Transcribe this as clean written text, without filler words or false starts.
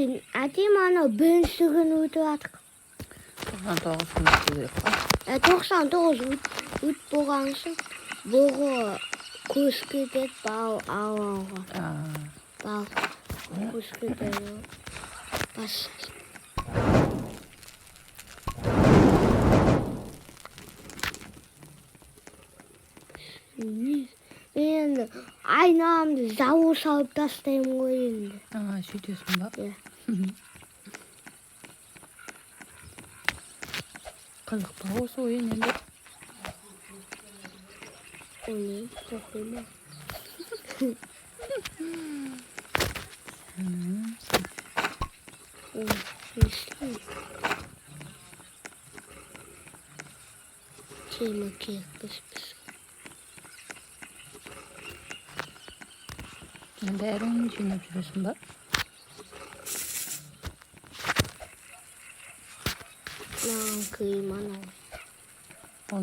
Әдемі, анау бірінші күн өтіп жатыр. 99 күн өту керек қой. 99 өт болған соң бұғы көз кетеді бал алуға. А, Бал көз кетеді. Бас. Мен енді айнамды зауыр салып тастаймын ғой енді. А, сөйтесің ба? Иә. Қызық па осы ойын енді? Ойнаймын, оқимын. Ой, не істеймін? Темір керек бізге. Бәрін жинап жүресің ба? Маған киім анау.